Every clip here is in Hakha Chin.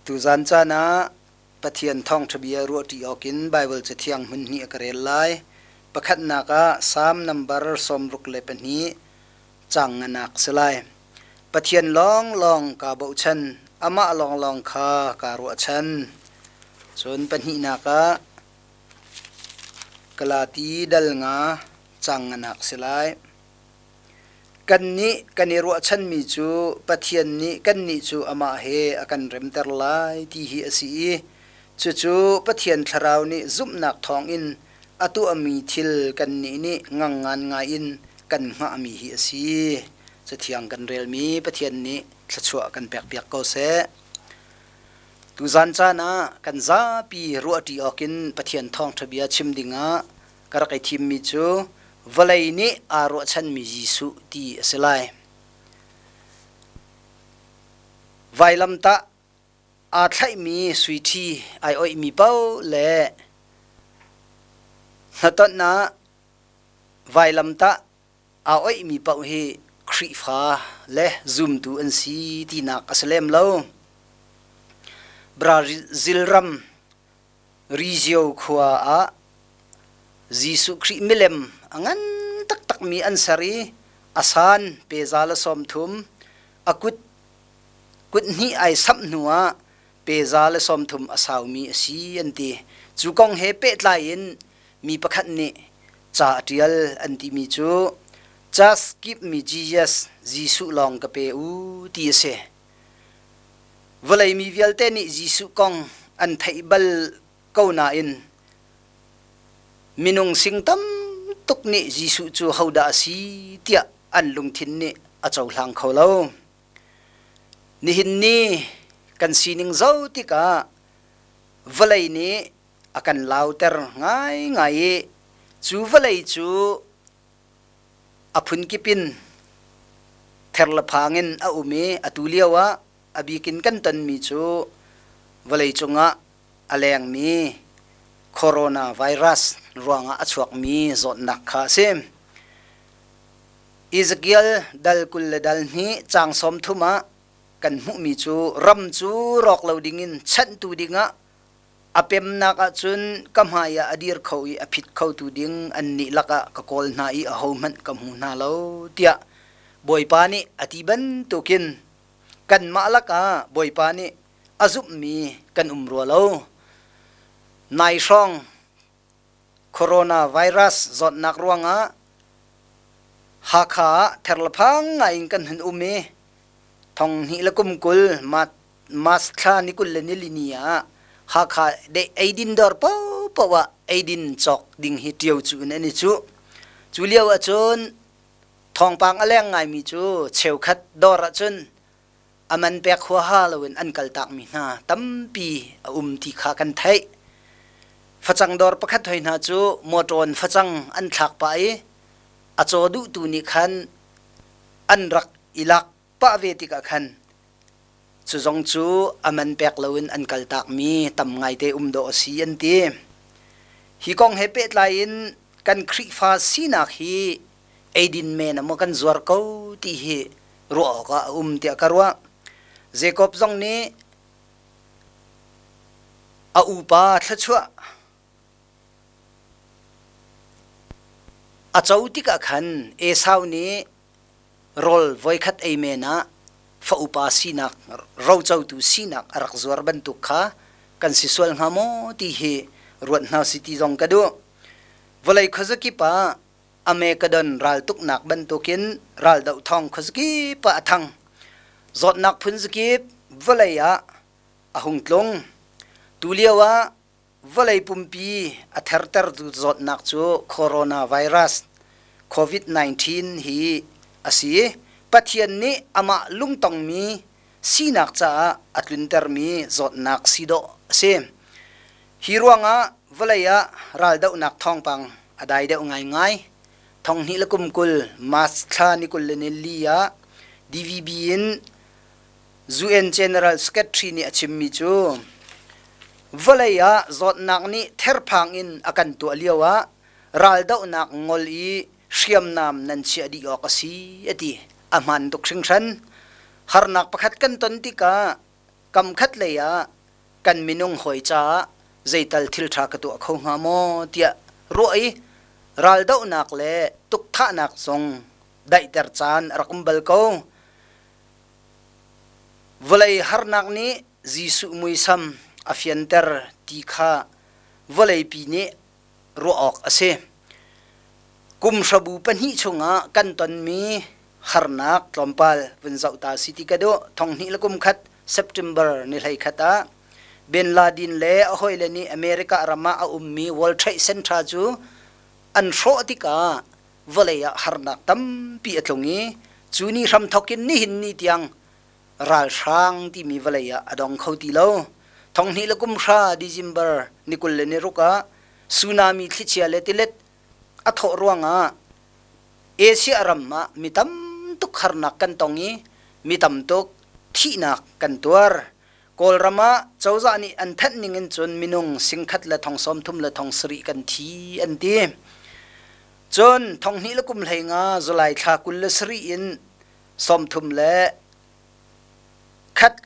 Tuzan caan ah Pathian thawngṭha bia ruahṭi awkin Baibal Cathiang hmun hnih a ka rel lai. Pakhatnak ah Salm nambar 62 caang nganak si lai. Pathian lawnglawng kaa bochan, amah lawnglawng kha kaa ruahchan. Cun pahnihnak ah Galati dal nga caang nganak si lai. Kannih kan i ruahchanmi cu Pathian nih kannih cu amah he a kan remter lai ti hi a si i cucu Pathian Thlarau nih zumhnak thawngin a tuahmi thil kannih nih ngangngan ngaiin kan hngahmi hi a si. Cathiang kan relmi Pathian nih thluachuah kan pekpiak ko seh. Tuzan caan ah kan zapi ruahṭi awkin Pathian thawngṭha bia chim dingah ka rak i thimmi cu vawlei nih aa ruahchanmi Jesuh ti a si lai. Vailamtah aa thlaihmi suiṭhi ai oihmi paoh le hnatonh ah vailamtah aa oihmi paoh hi Khrihfa le zumtu an si tinak a si lem lo. Brazil ram Rizio khua ah Jesuh Khrih milem a ngan taktakmi an ser i a san peza le 30, a kut kut hnih ai samh hnu ah peza le 30 a saumi a si an ti. Cu kong he pehtlai in mi pakhat nih ca a ṭial an timi cu Just give me Jesus, Jesuh lawng ka pe u ti a si. Vawlei mi vialte nih Jesuh kong an theih bal ko nain minung sing tam tuk nih Jesuh cu hodah a si tiah an lungthin nih a cohlang kho lo. Nihin ni kan sining zoh tikah vawlei nih a kan lauter ngaingai i cu vawlei cu a phunkip in ther le phang in a um i atu lio ah a bik in kan tonmi cu vawleicung ah a lengmi coronavirus ruangah a chuakmi zawtnak kha a si. Ezekiel dal 22 caang 30 ah kan hmuhmi cu ram cu rawk lo dingin chanhtu dingah A pemnak ahcun ka hmai ah a dir kho i a phit khotu ding annih lakah ka kawl hna i ahohmanh ka hmu hna lo, tiah Bawipa nih a ti bantukin kanmah lakah Bawipa nih a zumhmi kan um rua lo. Nai hrawng coronavirus zawtnak ruangah Hakha ah therhlophang ngaiin kan hun um i 2020 March thla ni 24 ni ah Hakha eidin dawr paohpaoh ah eidin cawk ding hi ṭio cu in an i cuh. Cu lio ahcun thawngpang a leng ngaimi cu cheukhat dawr ahcun a man pek huaha loin an kaltakmi hna tampi a um ti kha kan theih. Facang dawr pakhat hoi hna cu mawṭaw in facang an thlak pah i a caw duhtu nih khan an rak i lak pah ve tikah khan cu zong cu a man pek loin an kaltakmi tam ngaite um dawh a si an ti. Hi kong he pehtlai in kan Khrihfa sinak hi eidin men ah maw kan zuar ko ti hi ruah awkah a um tiah ka ruah. Jacob zong nih a upa thluachuah a co tikah khan Esau nih rawl voikhat ei men ah fa upa sinak rocotu sinak a rak zuar bantuk kha kan si sual hnga maw ti hi ruat hna si ti zong ka duh. Vawlei khuazakip ah Armageddon raltuknak bantukin raldoh thawng khuazakip ah a thang. Zawtnak phunzakip vawlei ah a hung tlung. Tulio ah vawlei pumpi a thertertu zawtnak cu coronavirus COVID-19 hi a si. Pathian nih amah lungtongmi sinak caah a tluntermi zawtnak si dawh a si. Hi ruangah vawlei ah raldohnak thawngpang a dai deuh ngaingai. 2020 March thla ni 24 ah DVB in UN General Secretary nih a chimmi cu vawlei ah zawtnak nih therphang in a kan tuah lio ah raldohnak ngol i hriamnam nan chiah dih awk a si a ti. A hmaan tuk hringhran. Harnak pakhat kan ton tikah kam khat lei ah kan minung hawi caah zeital thil ṭha ka tuah kho hnga maw tiah ruah i raldohnak le tukthahnak zong daihter caan a rak um bal ko. Vawlei harnak nih Jesuh muisam a fianter ti kha vawleipi nih ruah awk a si. Kum hrabu pahnih chungah kan tonmi harnak tlawmpal vun zoh ta si ti ka duh. Thonghnih le kum khat September ni 11 ah Bin Laden le a hawile nih America ram ah a ummi World Trade Center cu an hrawh tikah vawlei ah harnak tampi a tlung i cu ni hramthawk in nihin ni tiang ralhrang timi vawlei ah a dong kho ti lo. Thonghnih le kum hra December ni 26 ah tsunami thlichia le tilet a thawh ruangah Asia ram ah mi tam tuk harnak kan tong i mi tam tuk thihnak kan tuar. Kawlram ah cozah nih an thanh ning in cun minung singkhat le thong sawm thum le thong sarih kan thi an ti. Cun thonghnih le kum hlei nga July thla 27 in 31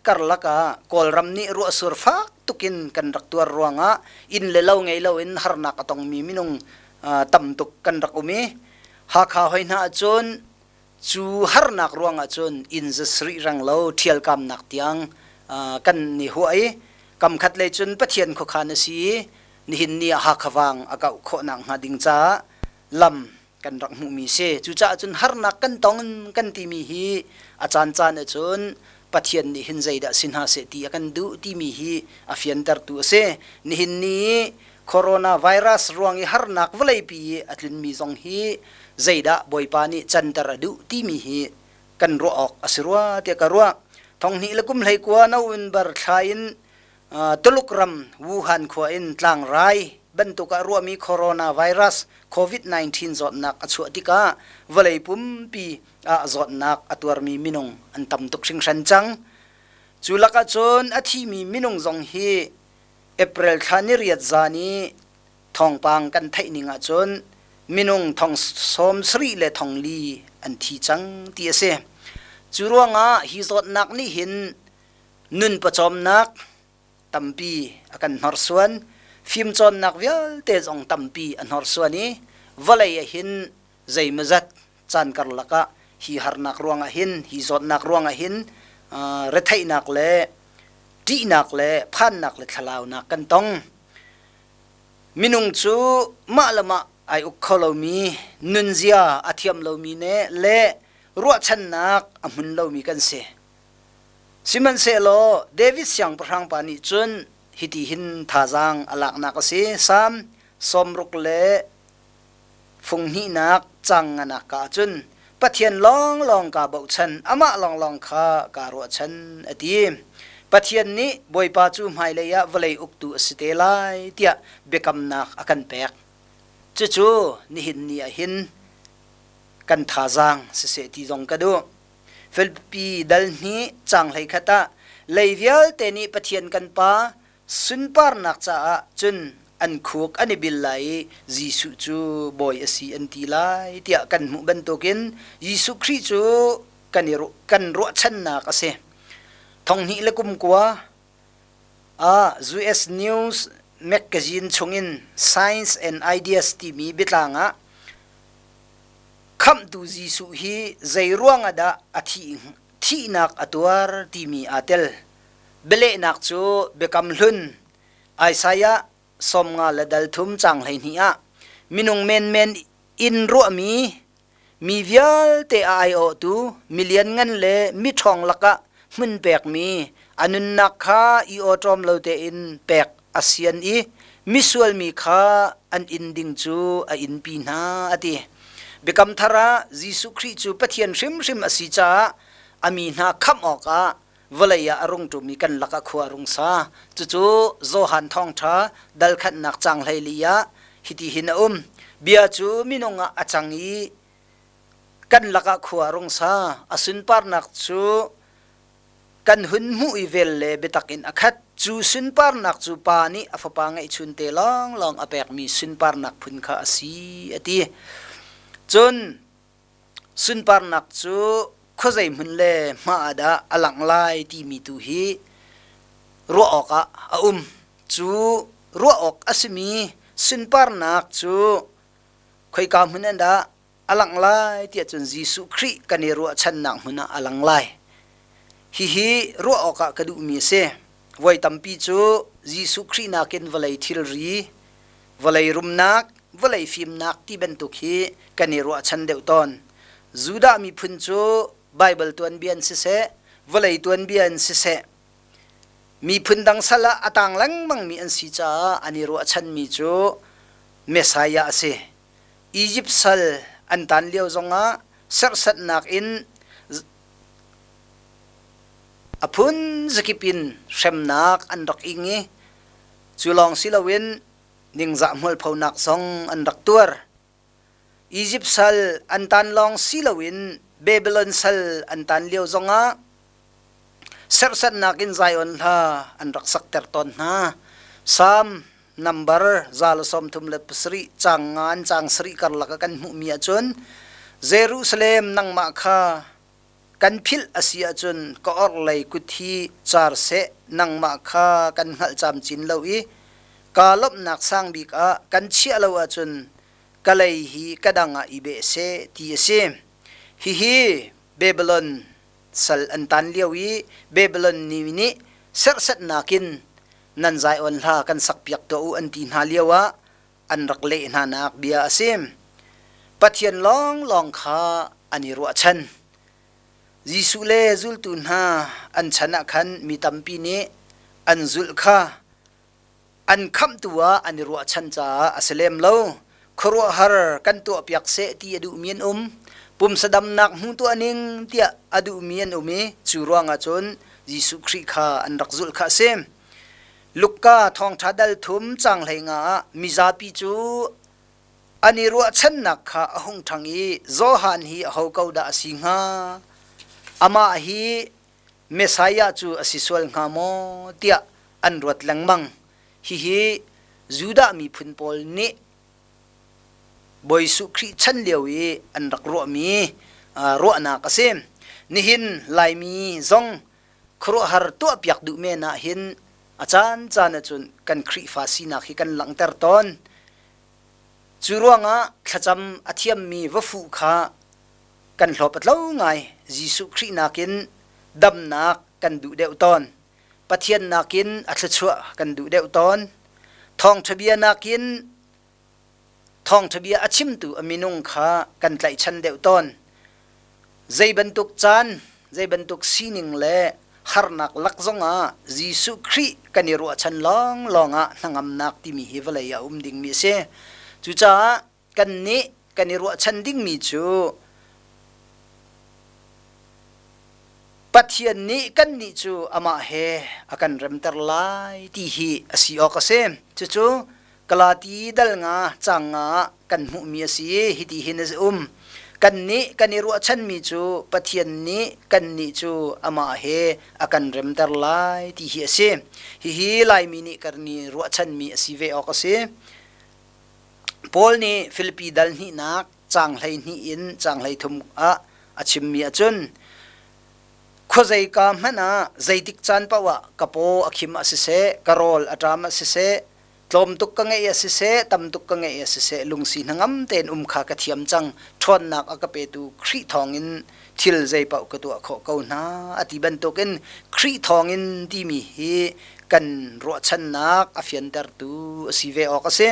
karlak ah Kawlram nih ruahsur fak tukin kan rak tuar ruangah inn le lo ngei loin harnak a tongmi minung tam tuk kan rak um i Hakha hoi hna ahcun cu harnak ruangah cun inn za sarih reng lo ṭhialkamnak tiang kan i huah i kamkhat lei cun Pathian khuakhan a si i nihin ni ah Hakha vang a kauh khawhnak hnga ding caah lam kan rak hmuhmi si. Cucaah cun harnak kan tong kan timi hi a caancaan ahcun Pathian nih hin zeidah si hna seh ti a kan duh timi hi a fiantertu a si. Nihin ni coronavirus ruang i harnak vawleipi i a tlunmi zong hi zeidah Bawipa nih canter a duh timi hi kan ruah awk a si rua tiah ka ruah. Thonghnih le kum 19 November thla in Tuluk ram Wuhan khua in tlangrai bantuk ah ruahmi coronavirus COVID-19 zawtnak a chuah tikah vawlei pumpi ah zawtnak a tuarmi minung an tam tuk hringhran cang. Cu lakah cun a thimi minung zong hi April thla ni riat zan i thawngpang kan theih ning ahcun minung thong sawm sarih le thong li an thi cang ti a si. Cu ruangah hi zawtnak nih hin nun pawcawmnak tampi a kan hnorsuan fimcawnnak vialte zong tampi a hnorsuan i vawlei ah hin zeimawzat caan karlak ah hi harnak ruangah hin hi zawtnak ruangah hin retheihnak le ṭihnak le phannak le thlalaunak kan tong minung cu mah le mah ai uk kho lomi nunzia a thiam lomi ne le ruahchannak a hmun lomi kan si Sihmanhsehlaw David siangpahrang pa nih cun hiti hin thazaang a laknak a si. Salm 60 le fung hnihnak cang nganak ka ahcun Pathian lawnglawng kaa bochan, amah lawnglawng kha kaa ruahchan a ti. Pathian nih Bawipa cu hmailei ah vawlei uktu a si te lai tiah biakamnak a kan pek. Cucu nihin ni ah hin kan thazaang siseh ti zong ka duh. Filipi dal hnih caang 11 ah lei vialte nih Pathian kan Pa sunparnak caah cun an khuk an i bil lai i Jesuh cu Bawi a si an ti lai tiah kan hmuh bantukin Jesuh Khrih cu kan i kan ruahchannak a si. Thonghnih le kum kua ah US News magazine chungin Science and Ideas timi biatlang ah Khamhtu Jesuh hi zei ruangah dah a thihnak a tuar timi aa tel. Bialehnak cu Biakam Hlun Isaiah 50 le dal thum caang 12 ah minung menmen in ruahmi mi vialte a aiawhtu mi lianngan le miṭhawng lakah hmun pekmi a nunnak kha i awṭawm lo tein pek a sian i misual mi kha an inn ding cu a innpi hna a ti. Biakam thar ah Jesuh Khrih cu Pathian hrimhrim a si caah a mi hna khamh awkah vawlei ah a rung ṭum i kan lakah khua a rung sa. Cucu Johan Thawngṭha dal khatnak caang 14 ah hitihin a um. Bia cu minung ah a cang i kan lakah khua a rung sa. A sunparnak cu kan hun hmuh i vel le biatak in a khat. Cu sunparnak cu Pa nih a Fapa ngeihchunte lawnglawng a pekmi sunparnak phun kha a si, a ti. Cun sunparnak cu khuazei hmun le hma ah dah a langh lai timi tu hi. Ruah awkah a um. Cu ruah awk a simi sunparnak cu khoika hmun ah dah a langh lai tiah cun Jesuh Khrih kan i ruahchannak hmun ah a lang lai. Hihi ruah awkah ka duhmi a si. Voi tampi cu Jesuh Khrih nakin vawlei thilri, vawlei rumnak, vawlei fimnak ti bantuk hi kan i ruahchan deuh tawn. Judah miphun cu Baibal tuanbia in siseh, vawlei tuanbia in siseh, miphun dang sal ah a tang lengmangmi an si caah an i ruahchanmi cu Messiah a si. Izipt sal an tan lio zongah serhsatnak in a phun zakip in hremnak an rak ing i cu lawng si loin ningzah hmualphonak zong an rak tuar. Izipt sal an tan lawng si loin Babylon sal an tan lio zongah serhsatnak in Zion hla an rak sakter tawn hna. Salm nambar 137 caang nga an caang sarih karlak ah kan hmuhmi ahcun Jerusalem nangmah kha kan philh a si ahcun ka orhlei kut hi car seh nangmah kha kan hngalh camcin lo i kaa lawmhnak sang bik ah kan chiah lo ahcun ka lei hi ka dang ah i beh seh ti a si. Hihi Babylon sal an tan lio i Babylon ni nih serhsatnak in nan Zion hla kan sakpiak tuah u an ti hna lio ah an rak leh hnanak bia a si. Pathian lawnglawng kha an i ruahchan. Jesuh le zultu hna an chan ah khan mi tampi nih an zulh kha an khamhtu ah an i ruahchan caah a si lem lo. Khuaruahhar kan tuahpiak seh ti a duhmi an um. Pumsa damnak hmu tuah ning tiah a duhmi an um i cu ruangah cun Jesuh Khrih kha an rak zulh kha a si. Luka thawngṭha dal thum caang 15 ah mizapi cu an i ruahchannak kha a hung ṭhang i Johan hi aho ko dah a si hnga? Amah hi Messiah cu a si sual hnga maw tiah an ruat lengmang. Hihi Judah miphun pawl nih Bawi Jesuh Khrih chan lio i an rak ruahmi ruahnak a si. Nihin Laimi zong khuaruahhar tuahpiak duh men ah hin a caancaan ahcun kan Khrihfa sinak hi kan langhter tawn. Cu ruangah thlacam a thiammi va fuh kha kan hlawp a tlo ngai. Jesuh Khrih nakin damnak kan duh deuh tawn. Pathian nakin a thluachuah kan duh deuh tawn. Thawngṭha bia nakin thawngṭha bia a chimtu a minung kha kan tlaihchan deuh tawn. Zei bantuk caan, zei bantuk sining le harnak lak zongah Jesuh Khrih kan i ruahchan lawnglawng ah hnangamnak timi hi vawlei ah a um dingmi a si. Cucaah kannih kan i ruahchan dingmi cu Pathian nih kannih cu amah he a kan remter lai ti hi a si awk a si. Cucu Galati dal nga caang nga ah kan hmuhmi a si i hiti hin a um. Kannih kan i ruahchanmi cu Pathian nih kannih cu amah he a kan remter lai ti hi a si. Hihi Laimi nih kan i ruahchanmi a si ve awk a si. Paul nih Filipi dal hnihnak caang 12 in caang 13 ah a chimmi ahcun khuazeika hmanh ah zeitik caan paoh ah ka paw a khim ah siseh, ka rawl a ṭam ah siseh, tlawm tuk ka ngeih ah siseh, tam tuk ka ngeih ah siseh, lungsi hnangam tein um kha ka thiam cang. Ṭhawnnak a ka petu Khrih thawngin thil zeipaoh ka tuah khawh ko hna a ti bantukin Khrih thawngin timi hi kan ruahchannak a fiantertu a si ve awk a si.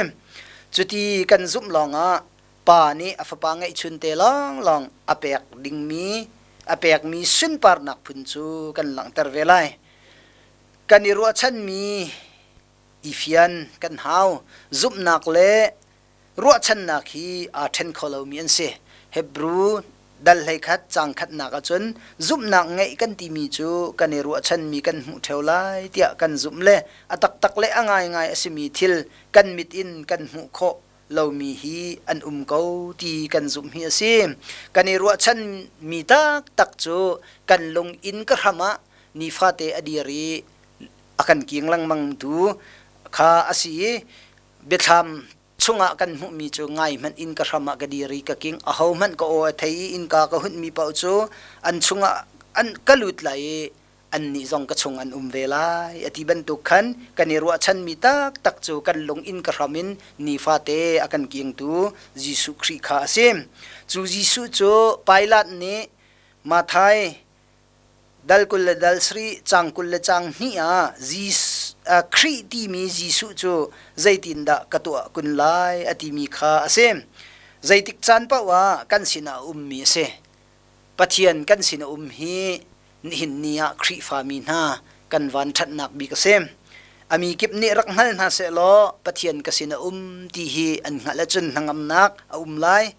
Cuti kan zumh lawngah pa nih a fapa ngeihchunte lawnglawng a pek dingmi a pekmi sunparnak phun cu kan langhter ve lai. Kan i ruahchanmi i fian kan hau. Zumhnak le ruahchannak hi aa ṭhen kho lomi an si. Hebru dal 11 caang khatnak ahcun zumhnak ngeih kan timi cu kan i ruahchanmi kan hmuh ṭheo lai tiah kan zumh le a taktak le a ngaingai a simi thil kan mit in kan hmuh khawh lomi hi an um ko ti kan zumh hi a si. Kan i ruahchanmi taktak cu kan lung inn ka hram ah nifate a dir i a kan king lengmangtu kha a si i Biathlam chungah kan hmuhmi cu ngai hmanh inn ka hram ah ka dir i ka king ahohmanh ka aw a thei i innka ka hunhmi paoh cu an chungah an ka lut lai i annih zong ka chung an um ve lai a ti bantuk khan kan i ruahchanmi taktak cu kan lung in ka hram in nifate a kan kiangtu Jesuh Khrih kha a si. Cu Jesuh cu Pilat nih Matthai dal 20 le dal sarih cang 20 le cang hnih ah Khrih timi Jesuh cu zeitindah ka tuah kun lai a timi kha a si. Zeitik caan paoh ah kan sinah a ummi a si. Pathian kan sin a um hi nihin ni ah Khrihfami hna kan van ṭhatnak bik a si. A mi kip nih rak hngal hna sehlaw Pathian ka sin a um ti hi an hngalh ahcun hnangamnak a um lai.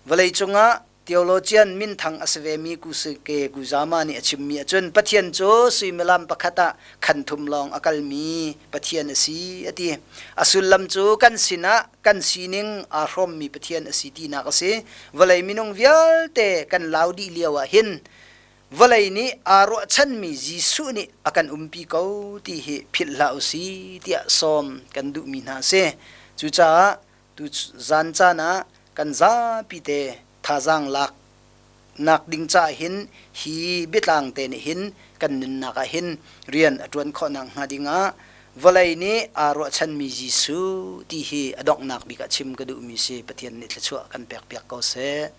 Vawleicung ah theologian minthang a si vemi Kusuke Kuzama nih a chimmi ahcun Pathian cu suimilam pakhat ah khan thum lawng a kalmi Pathian a si a ti. A sullam cu kan sinah kan sining aa hrawmmi Pathian a si tinak a si. Vawlei minung vialte kan lau dih lio ah hin vawlei nih aa ruahchanmi Jesuh nih a kan umpi ko ti hi philh hlah u si tiah sawm kan duhmi hna a si. Cucaah Tu zan caan ah kan zapi te thazaang lak nak ding caah hin hi biatlang te nih hin kan nunnak ah hin rian a ṭuan khawhnak hnga ding ah vawlei nih aa ruahchanmi Jesuh ti hi a donghnak bik ah chim ka duhmi si. Pathian nih thluachuah kan pekpiak ko seh.